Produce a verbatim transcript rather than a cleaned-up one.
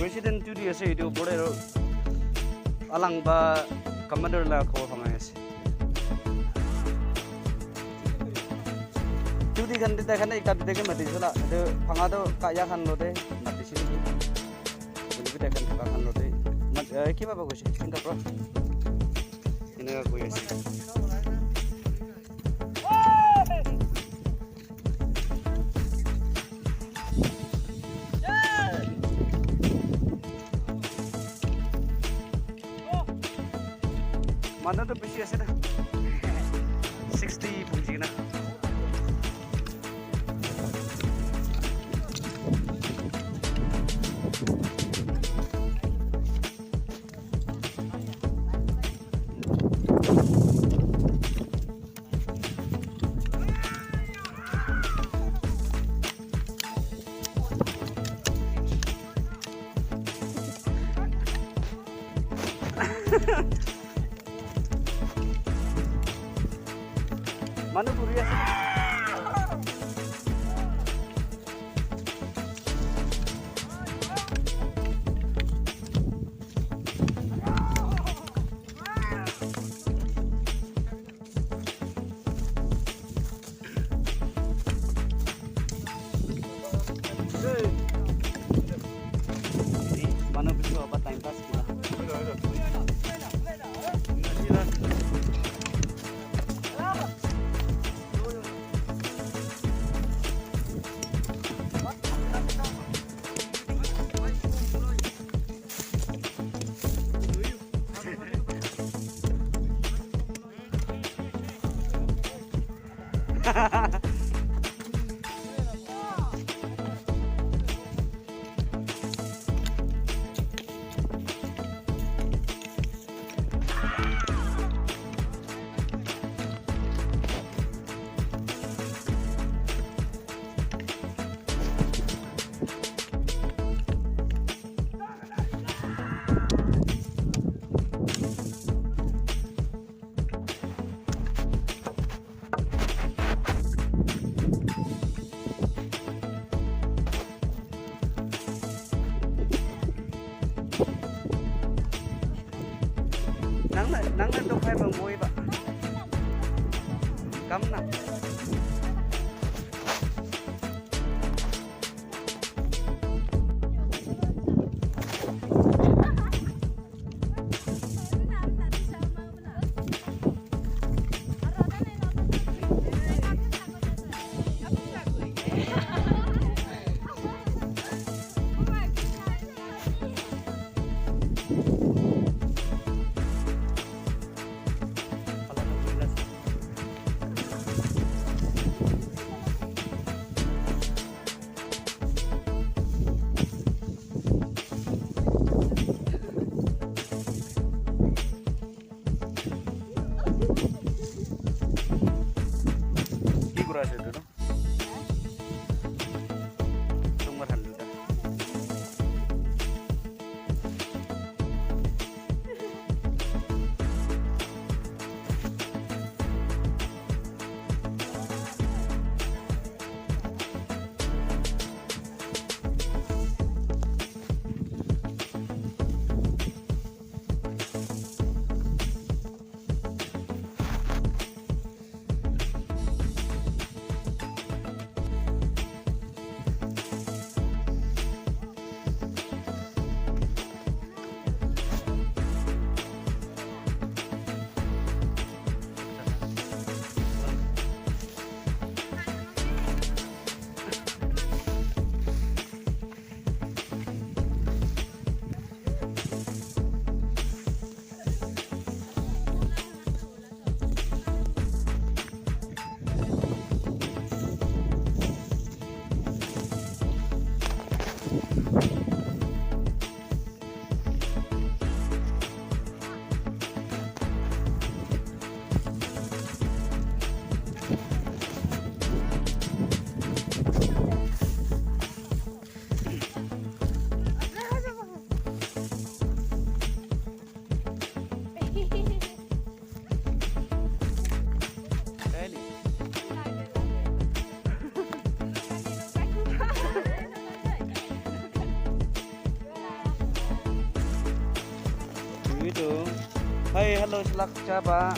President duty ase etu opor te aru alang ba commander la khobor bhangai ase. Duty khan te tai khan ekta duty ke mati sala etu bhanga to kaya khan lote mati sila. Etu tai khan thaka khan lote mat eh, kiba ba koise Singapore. Eneka koi ase. Manu tu bishi ase na. Sixty punji na. Manu kuri ase. Manu bishi hoba time pass kila. Nang na, nang na to khai bang boi ba. Kam na. Ki kura ase etu toh? Tumor khan duita. Wi tu. Hai, hello, salak chaba.